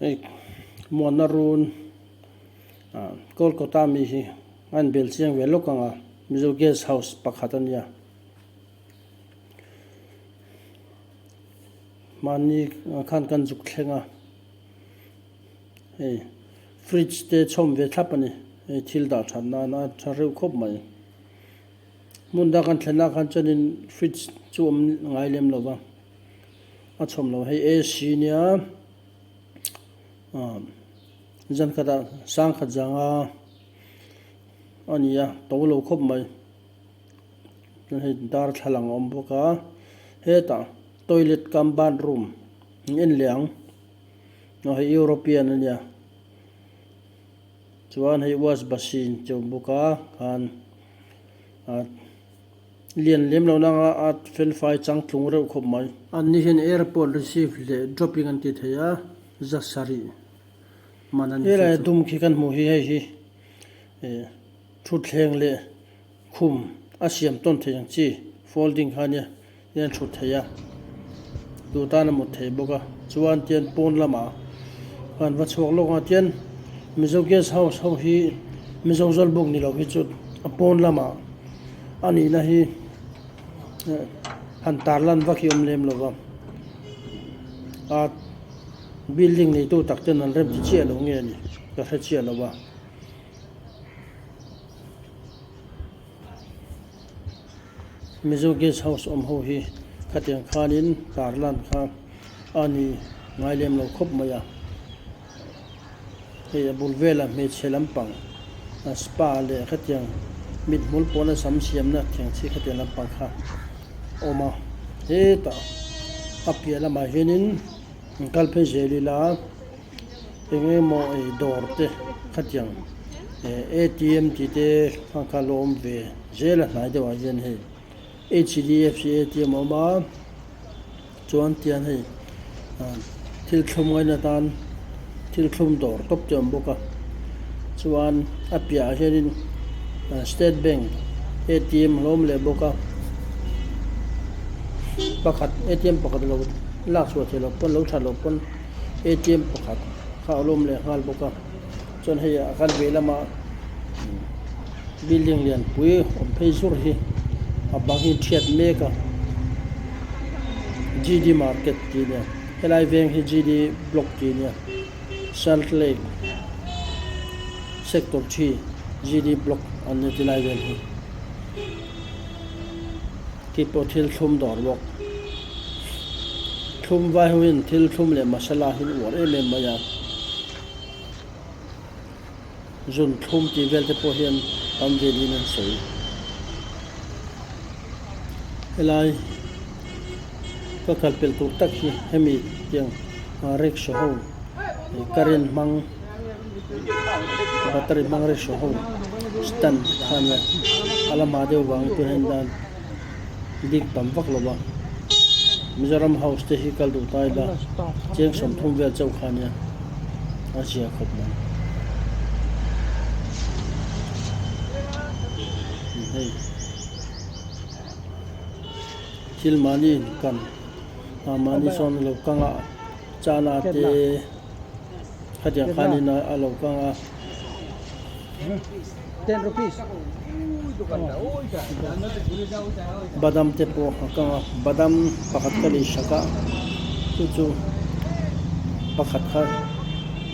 Hei Muanna Run ah Kolkata mi hi a inbel chiang ve lawk ang a, Mizo Guest House pakhat a nia. Mahni khan kan zuk thleng a, hei fridge te chhawm ve thlap a ni, hei thil dah that nan a tha reuh khawp mai. Hmun dang kan thlen ah khan chuanin fridge chu awm ngai lem lo va, a chhawm lo hei AC nia ah zan khatah sangkhat zanga a ni a to lo khawp mai. Chuan hei darthlalang a awm bawk a, hetah toilet cum bathroom an en leh ang aw hei European a nia chuan hei wash basin te awm bawk a khan ah lian lem lo nanga a fel fai changtlung reuh khawp mai. An ni hian airport receive leh dropping an ti thei a za sarih man a ni. Helai dum khi kan hmuh hi hei hi eh thutthleng leh. Khum a siam tawn thei ang chi folding kha nia hian thut thei a, duh tan a mut thei bawk a, chuan tian pawn lamah khan va chhuak lawk ang a, tian Mizo guest house ho hi Mizo Zawlbuk ni lo hi chu a pawn lamah a nihna hi han tarlan vak hi awm lem lo va, a building neitu tak ten an rem ti chiah lo nge ni ka hre chiah lo a. Mizo Guest House awm ho hi khatiang khanin tarlan kha a ni ngai lem lo khawp mai a. Hei a bul velah hmeichhe lampang spa leh khatiang mithmul pawna sam siamna thiang chi khatiang lampang kha a awm a. Hetah a piah lamah hianin kal phei zel ila. Eng emaw ei dawr te khatiang atm tih te kha kha lo awm ve zel a hnai deuh ah hian hei hdfc atm a awm a chuan tian hei thil thlum ngaina tan thil thlum dawr tawp te a awm bawk a chuan a piah ah hianin state bank atm a lo awm leh bawk a pakhat atm pakhat lo lak chhuah theih loh pawn lo that loh pawn. Atm pakhat kha a lawm leh nghal bawk a chuan hei a kan vei lamah building lian pui awm phei zur hi a bang hi thiat mek a G D market tih a nia helai veng hi G D block tih a nia salt lake sector 3 G D block an ni tilai vel hi khi pawh thil thlum dawr bawk. Thlum vai ho hian thil thlum leh masala hi an uar em em mai a, zun thlum tih vel te pawh hian tam velin an sawi. Helai ka kal pelh tur tak hi hemi tiang rickshaw ho current hmang battery hmang rickshaw ho stand kha ania a lamah deuh vang hi tuna hian Dik tam vak lo va, Mizoram House te hi kal duh ta ila cheng 30 vel chauh kha ania a zia khawp mai. Hei thil mahni in kan ah mahni sawn a lo kang a chana te khatiang khanin a lo kang a. Badam te pawh a kang a badam pakhat ka lei sak a chu chu pakhat kha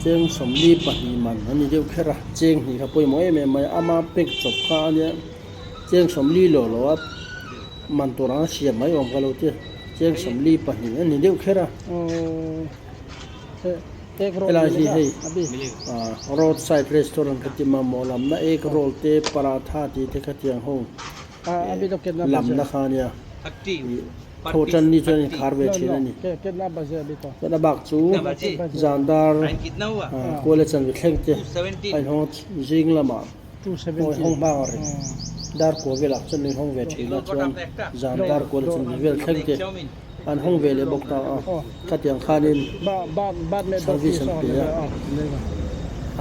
cheng 42 man a ni deuh kher a cheng hnih kha pawimawh em em mai a ama pack chawp kha a nia cheng 40 lo lo a man tur anga siam mai awm ka lo ti cheng 42 a ni deuh kher a. Helai hi hei road side restaurant ka ti mamawh lamna egg roll te paratha tih te khatiang ho lamna kha ania tho tan ni chuan in khar ve thin a ni chuan a bak chu zan dar kuala chanve thleng te a inhawng zing lamah aw inhawng hma ang reng dar kua velah chuan an inhawng ve thin a chuan zan dar kuala chanve vel thleng te. An hawng ve leh bawk ta a, khatiang khanin service an pe a,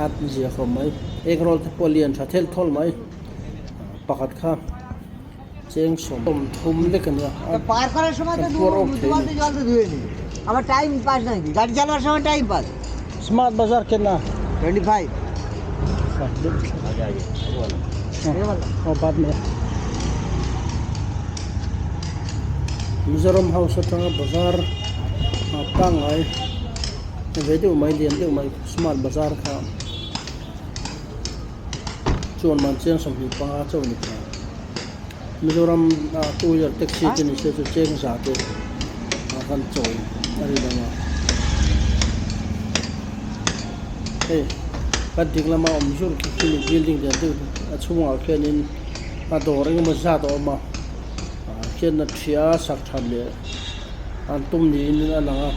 a zia khawp mai. Egg roll te pawh lian tha thelh thawl mai, pakhat kha cheng 30 lek a nia, kan phuar awk thei a ni. Smart Bazar kitna? 25. Oh, baad mein. Mizoram House atanga bazar pangngai ve deuh mai lian deuh mai Smart Bazar kha chuan man cheng 25 chauh a ni thei a. Mizoram ah two wheeler taxi te ni se chu cheng za te ah khan chawi a ri lo a. Hei kan ding lama awm zur khi khi ni building lian deuh a chhungah khianin a dawr engemaw zat a awm a ah khian a ṭhia sak ṭhat leh an tum niin a lang a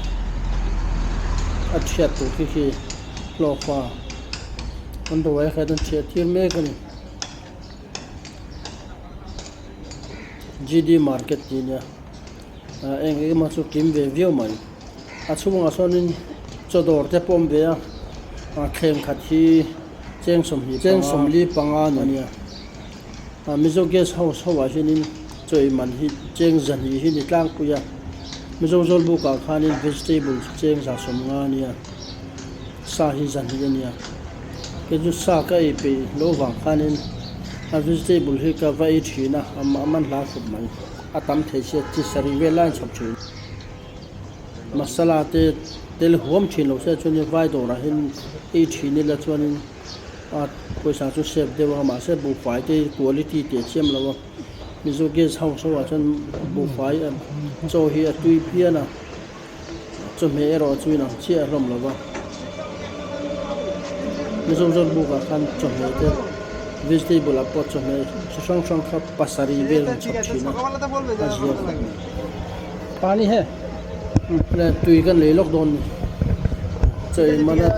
a ṭhiat tur khi khi hlawhfa an ruai a khat an ṭhiah tir mek a ni. G D market tih ania ah eng eng emaw chu kim ve viau mai a chhungah sawnin chaw dawr te pawh a awm ve a ah thleng khat hi cheng sawmhnih cheng sawmli panga a nia ah Mizo guest house ho ah hianin chaw ei man hi cheng zahnih hi a ni tlangpui a Mizo zawlbuk ah khanin vegetable chu cheng za sawmnga a nia sa hi zahnih a nia. Kei chu sa ka ei peih lo vang khanin a vegetable hi ka va ei thin a, a man hla khawp mai. A tam thei sia chi sarih vel lai an chhawp thin. Masala te tel huam thin lo sia chuanin vai dawrah hian ei thin ila chuanin a pawisa chu save deuh a, mahse buhfai te quality teh chiam lo a. Mizo guest house ho ah chuan buhfai chaw hi a tui phian a. Chawhmeh erawh chu inang chiah hlawm lo va, Mizo zawlbuk ah khan chawhmeh te vegetable ah pawh chawhmeh chi hrang hrang kha pasarih vel an chhawp thin a, a zia khawp mai. Pani he le tui kan lei lawk dawn ni chaw ei mana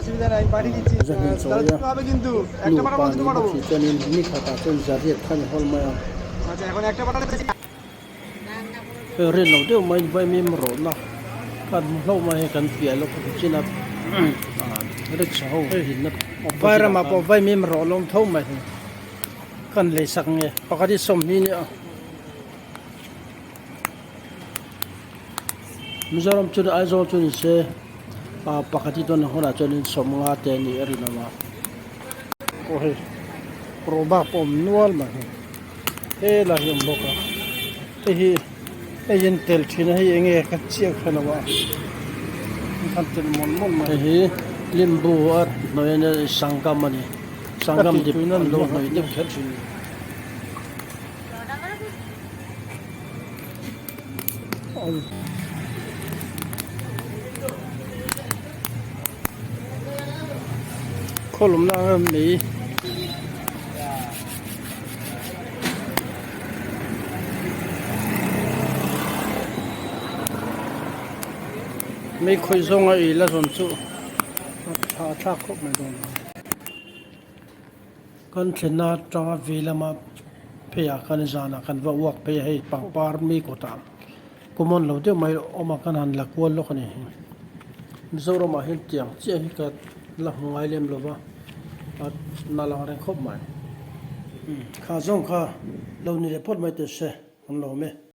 zahnih chawi a nupa ni bawk si chuanin ni khatah chuan zariat kha ni hawl mai a. Hei rin lo deuh mai vaimim rawhna kan hmu hlauh mai hei kan piah lawk a chin a rickshaw ho dinna vai ramah pawh vaimim rawh lawm tho mai hei kan lei sak nge pakhat hi sawmhnih a nia Mizoram chu Aizawl chu ni se pakhat hi chuan hunah chuanin sawmnga te a nih a rinawm a aw hei rawhbak pawh a awm nual mai hei. He lai hi a awm bawk a hei hi hei hi an tel thin a hei enge ka chiang hre lo a an tel mawlh mawlh mai hei hi limbu a hnawih a nia sangam a ni sangam dip an lo hnawih deuh kher thin a ni. Khawlawmna ang mai. Mei khawih zawnga ei la zawn chu a tha thlak khawp mai dawn a. Kan thlenna atanga vei lama pheiah khan zanah kan va uak phei a hei pangpar mi kawtah common lo deuh mai awm a kan han la kual lawk a ni. Mizoramah hian tiang chiah hi ka la hmu ngai lem lo va a na lang reng khawp mai. Kha zawng kha lo ni leh phawt mai teh se an lawm e.